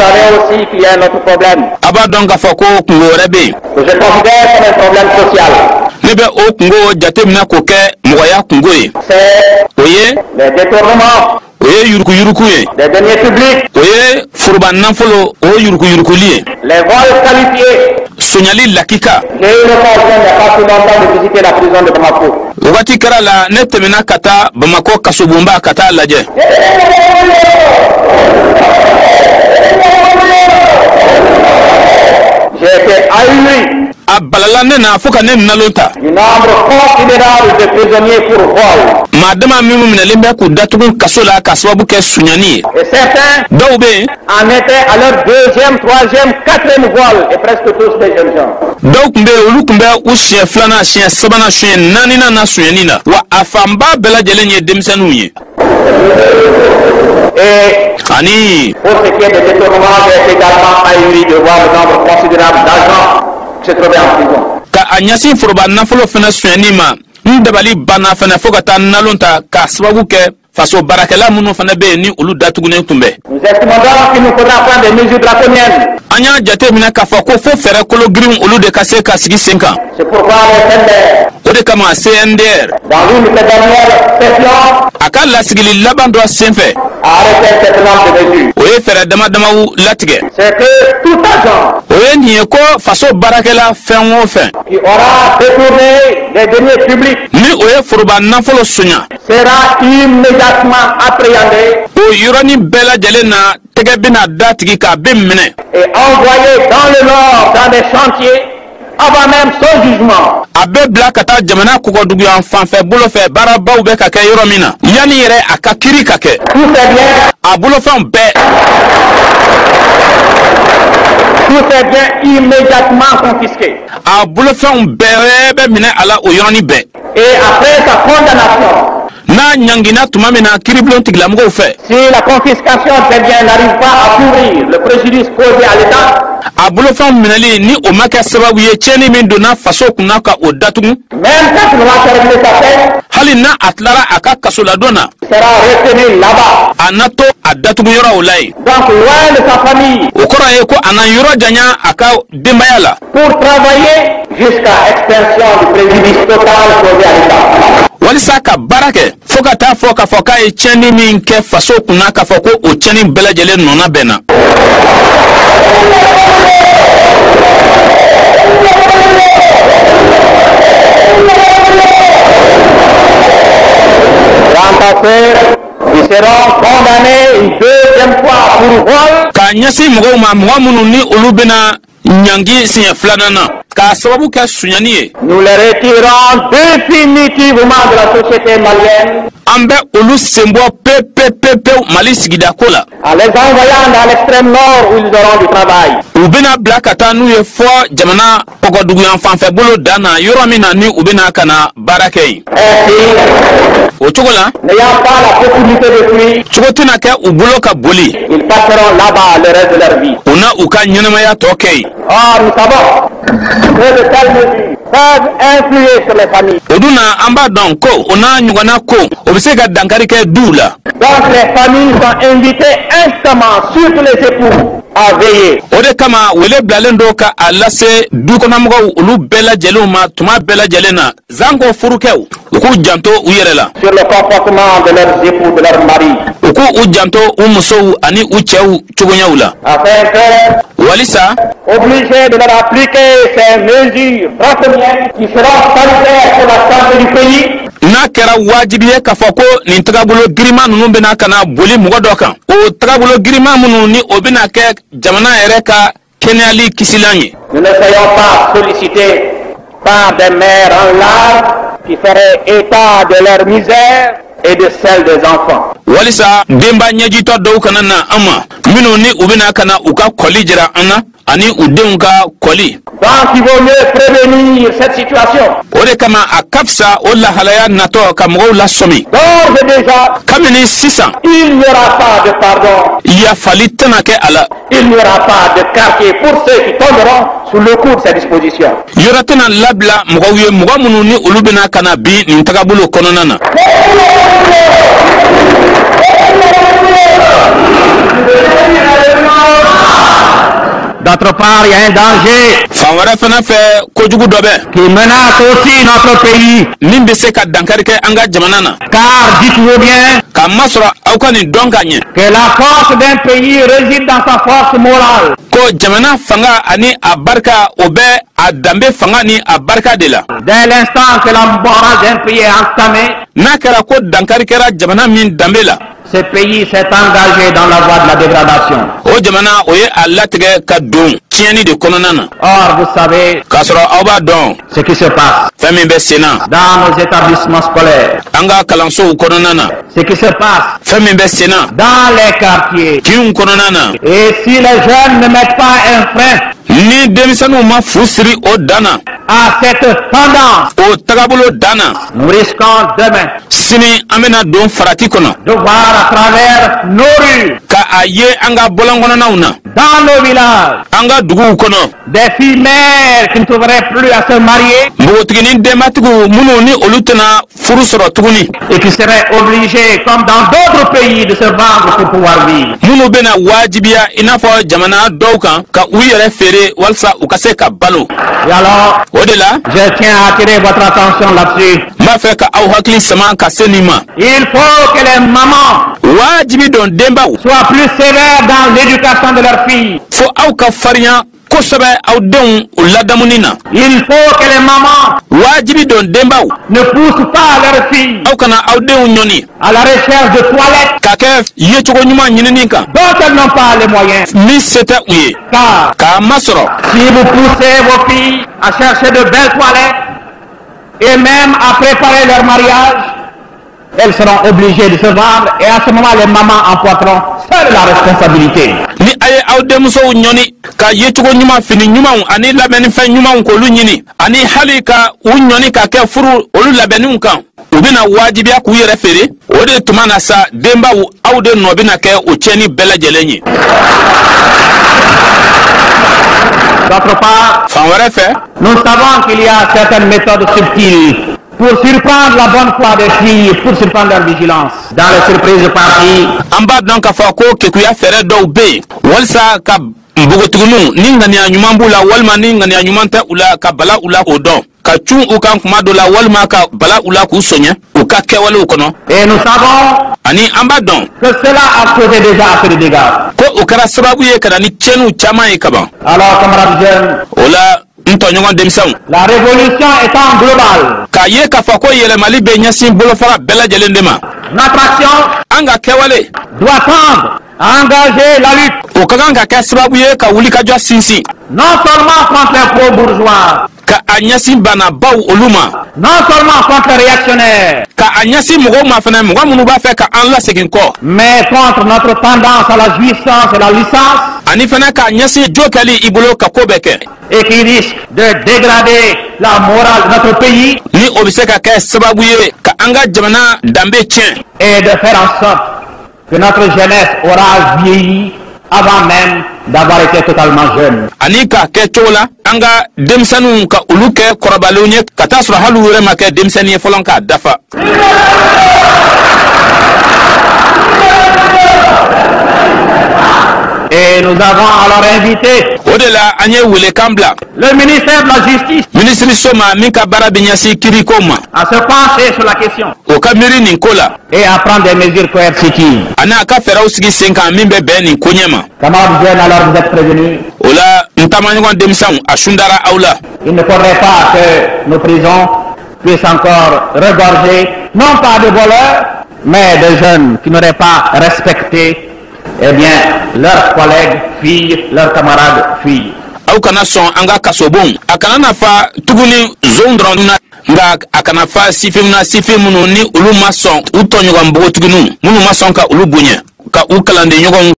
savez aussi qu'il y a un autre problème. A b'a dɔn k'a fɔ ko kungo wɛrɛ bɛ yen. Que je considère comme un problème social. Ne bɛ o kungo jateminɛ k'o kɛ mɔgɔya kungo ye. C'est O ye les détournements o ye yuruguyurugu ye. des deniers publics, O ye foroba nafolo o yuruguyuruguli ye. les vols qualifiés. Sonyali lakika. J'ai eu l'occasion il n'y a pas si longtemps de visiter la prison de Bamako. Wagati kɛra la ne tɛmɛna ka taa Bamakɔ kasobonba ka taa lajɛ. J'ai été ahuri A balala ne na fo ka ne nalon ta. du nombre considérable de prisonniers pour vol. Maa dama minnu minɛlen bɛ k'u datugu kaso la ka sababu kɛ sonyani ye. Et certains Dɔw bɛ yen, en étaient à leur deuxième, troisième, quatrième vol, et presque tous des jeunes gens. Dɔw tun bɛ yen, olu tun bɛ u siɲɛ filanan, siɲɛ sabanan, siɲɛ naaninan na sonyani na, wa a fanba bɛɛ lajɛlen ye denmisɛnninw ye. Et Ani pour ce qui est des détournements, j'ai été également ahuri de voir le nombre considérable d'agents qui se trouvaient en prison. Ka a ɲɛsin foroba nafolo fana sonyani ma, n dabali banna fana fo ka taa nalon ta k'a sababu kɛ faso baarakɛla minnu fana bɛ yen ni olu datugunen tun bɛ. Nous estimons donc qu'il nous faudra prendre des mesures draconiennes. An y'a jate minɛ k'a fɔ ko fo fɛɛrɛ kolo girinw olu de ka se ka sigi sen kan. C'est pourquoi le CNDR, O de kama CNDR, dans l'une de ses dernières sessions, a ka lasigili laban dɔ senfɛ, a arrêté un certain nombre de mesures. O ye fɛɛrɛ dama damaw latigɛ. C'est que tout agent O ye nin ye ko faso baarakɛla fɛn o fɛn qui aura détourné des deniers publics ni o ye foroba nafolo sonya, sera immédiatement appréhendé o yɔrɔnin bɛɛ lajɛlen na tɛgɛ bɛna da tigi k'a bɛ minɛ et envoyé dans le nord, dans des chantiers, avant même son jugement. A bɛ bila ka taa jamana kɔgɔduguyan fanfɛ bolo fɛ, baarabaw bɛ ka kɛ yɔrɔ min na, yanni yɛrɛ a ka kiri ka kɛ. Tous ces biens, A bolofɛnw bɛɛ, tous ces biens immédiatement confisqués. A bolofɛnw bɛɛ bɛ minɛ a la o yɔrɔnin bɛɛ. Et après sa condamnation, N'a ɲangina tuma min na kiiribulon tigilamɔgɔw fɛ, si la confiscation des biens n'arrive pas à couvrir le préjudice causé à l'État, a bolofɛnw minɛli ni o ma kɛ sababu ye tiɲɛni min donna faso kunna ka o datugu, même quand il aura terminé sa peine, hali n'a a tilara a ka kasoladon na, il sera retenu là-bas. A na to a datugu yɔrɔw la yen. Donc loin de sa famille, O kɔrɔ ye ko a na yɔrɔ janya a ka denbaya la pour travailler jusqu'à extinction du préjudice total causé à l'État. Walisa ka baara kɛ fo ka taa fɔ k'a fɔ k'a ye tiɲɛni min kɛ faso kunna, k'a fɔ ko o tiɲɛni bɛɛ lajɛlen nɔna bɛnna. Quant à ceux qui seront condamnés une deuxième fois pour vol, K'a ɲɛsin mɔgɔw ma, mɔgɔ minnu ni olu bɛna ɲangi siɲɛ filanan na k'a sababu kɛ sonyani ye, nous les retirons définitivement de la société malienne an bɛ olu senbɔ pewu pewu pewu Mali sigida ko la, en les envoyant dans l'extrême nord où ils auront du travail. U bɛna bila ka taa n'u ye fɔ jamana kɔgɔduguyan fanfɛ bolo dan na, yɔrɔ min na ni u bɛna ka na baara kɛ yen. Ainsi, O cogo la, n'ayant pas la possibilité de fuir, cogo tɛna kɛ u bolo ka boli. Ils passeront là-bas le reste de leur vie. U na u ka ɲɛnamaya tɔ kɛ yen. Or, nous savons que de telles mesures peuvent influer sur les familles. O dun na, an b'a dɔn ko o n'a ɲɔgɔnna ko o bɛ se ka dankari kɛ duw la. Donc, les familles sont invitées instamment, surtout les époux, à veiller. O de kama wele bilalen don ka a lase dukɔnɔmɔgɔw olu bɛɛ lajɛlenw ma tuma bɛɛ lajɛlen na, zanko furukɛw, u k'u janto u yɛrɛ la, sur le comportement de leurs époux, de leurs maris, u k'u u janto u musow ani u cɛw cogoyaw la, afin que, walisa obligés de leur appliquer ces mesures draconiennes qui seront salutaires pour la santé du pays, n'a kɛra wajibi ye k'a fɔ ko nin tagabolo girinman ninnu bɛna ka na boli mɔgɔ dɔ kan, o tagabolo girinman minnu ni o bɛna kɛ jamana yɛrɛ ka kɛnɛyali kisilan ye, nous ne soyons pas sollicités par des mères en larmes qui feraient état de leur misère et de celle des enfants. Walisa denba ɲɛjitɔ dɔw kana na an ma, minnu ni u bɛna ka na u ka kɔli jira an na ani u denw ka kɔli. Donc il vaut mieux prévenir cette situation. O de kama a ka fisa o lahalaya natɔ ka mɔgɔw lasɔmi. D'ores et déjà, Kabini sisan, il n'y aura pas de pardon, yafali tɛna kɛ a la, il n'y aura pas de quartier pour ceux qui tomberont sous le coup de ces dispositions. Yɔrɔ tɛna labila mɔgɔw ye, mɔgɔ minnu ni olu bɛna ka na bin nin tagabolo kɔnɔna na. D'autre part, il y a un danger Fan wɛrɛ fana fɛ, kojugu dɔ bɛ qui menace aussi notre pays. min bɛ se ka dankari kɛ an ka jamana na. Car dites-vous bien K'a masɔrɔ aw ka nin dɔn ka ɲɛ que la force d'un pays réside dans sa force morale. ko jamana fanga ani a barika, o bɛ a danbe fanga ni a barika de la. Dès l'instant que la morale d'un pays est entamée, N'a kɛra ko dankari kɛra jamana min danbe la, ce pays s'est engagé dans la voie de la dégradation. o jamana, o ye a latigɛ ka don tiɲɛni de kɔnɔna na. Or, vous savez K'a sɔrɔ aw b'a dɔn ce qui se passe fɛn min bɛ sen na dans nos établissements scolaires, an ka kalansow kɔnɔna na, ce qui se passe fɛn min bɛ sen na dans les quartiers. kinw kɔnɔna na. Et si les jeunes ne mettent pas un frein Ni denmisɛnninw ma fu siri o dan na, à cette tendance, o tagabolo dan na, nous risquons demain sini an bɛna don farati kɔnɔ de voir à travers nos rues, ka a ye an ka bɔlɔn kɔnɔnaw na, dans nos villages, an ka duguw kɔnɔ, des filles mères qui ne trouveraient plus à se marier npogotiginin denbatigiw minnu ni olu tɛna furu sɔrɔ tuguni, et qui seraient obligées, comme dans d'autres pays, de se vendre pour pouvoir vivre. minnu bɛna wajibiya i n'a fɔ jamana dɔw kan ka u yɛrɛ feere walasa u ka se ka balo. Et alors, O de la, je tiens à attirer votre attention là-dessus. n b'a fɛ ka aw hakili sama ka se nin ma. Il faut que les mamans Wajibi don denbaw soient plus sévères dans l'éducation de leurs filles. fo aw ka farinya kosɛbɛ aw denw u ladamuni na. Il faut que les mamans Wajibi don denbaw ne poussent pas leurs filles aw kana aw denw ɲɔni à la recherche de toilettes ka kɛ yecogo ɲuman ɲinini kan dont elles n'ont pas les moyens. min se tɛ u ye, Car k'a masɔrɔ si vous poussez vos filles à chercher de belles toilettes et même à préparer leur mariage, elles seront obligées de se vendre et à ce moment les mamans en porteront seules la responsabilité. Ni a ye aw denmusow ɲɔni ka yecogo ɲuman, fini ɲumanw ani labɛnnifɛn ɲumanw k'olu ɲini, ani hali ka u ɲɔni ka kɛ furu olu labɛnniw kan, u bɛna wajibiya k'u yɛrɛ feere. O de tuma na sa, denbaw, aw de nɔ bɛna kɛ o tiɲɛni bɛɛ lajɛlen ye. D'autre part, Fan wɛrɛ fɛ, nous savons qu'il y a certaines méthodes subtiles pour surprendre la bonne foi des filles, pour surprendre leur vigilance. Dans les surprises de parti, an b'a dɔn k'a fɔ ko kekuya fɛɛrɛ dɔw bɛ yen walisa ka npogotigininw ni ŋaniya ɲuman b'u la walima ni ŋaniya ɲuman tɛ u la, ka bala u la k'o dɔn, ka cun u kan kuma dɔ la walima ka bala u la k'u soɲɛ u ka kɛwalew kɔnɔ. Et nous savons Ani an b'a dɔn que cela a causé déjà assez de dégâts. ko o kɛra sababu ye ka na ni tiɲɛniw caman ye kaban. Alors, camarades jeunes, O la, n tɔɲɔgɔn denmisɛnw, la révolution étant globale, k'a ye k'a fɔ ko yɛlɛmali bɛ ɲɛsin bolofara bɛɛ lajɛlen de ma, notre action an ka kɛwale doit tendre à engager la lutte o ka kan ka kɛ sababu ye ka wulikajɔ sinsin non seulement contre les pro-bourgeois, ka a ɲɛsin banabaw olu ma, non seulement contre les réactionnaires, ka a ɲɛsin mɔgɔw ma fɛnɛ, mɔgɔ minnu b'a fɛ ka an lasegin kɔ, mais contre notre tendance à la jouissance et la licence ani fɛnɛ k'a ɲɛsin jo kɛli i bolo ka ko bɛɛ kɛ, et qui risque de dégrader la morale de notre pays ni o bɛ se ka kɛ sababu ye ka an ka jamana danbe tiɲɛ et de faire en sorte que notre jeunesse aura vieilli avant même d'avoir été totalement jeune. Ani k'a kɛ cogo la an ka denmisɛnninw ka olu kɛ kɔrɔbalenw ye ka taa sɔrɔ hali u yɛrɛ ma kɛ denmisɛnnin ye fɔlɔ k'a dafa. Et nous avons alors invité O de la, an ye welekan bila le ministère de la Justice minisiriso ma min ka baara bɛ ɲɛsin kiriko ma à se pencher sur la question o ka miiri nin ko la et à prendre des mesures coercitives. ani a ka fɛɛrɛw sigi sen kan min bɛ bɛn nin koɲɛ ma. Camarades jeunes, alors vous êtes prévenus. O la, n taamaɲɔgɔn denmisɛnw, a sundara aw la. Il ne faudrait pas que nos prisons puissent encore regorger, non pas de voleurs, mais de jeunes qui n'auraient pas respecté, eh bien, leurs collègues filles, leurs camarades filles. Aw kana sɔn an ka kasobon a kana na fa tuguni zonw dɔrɔn na, nka a kana fa sifinw na, sifin minnu ni olu ma sɔn u tɔɲɔgɔn npogotigininw minnu ma sɔn ka olu bonya, ka u kalanden ɲɔgɔnw.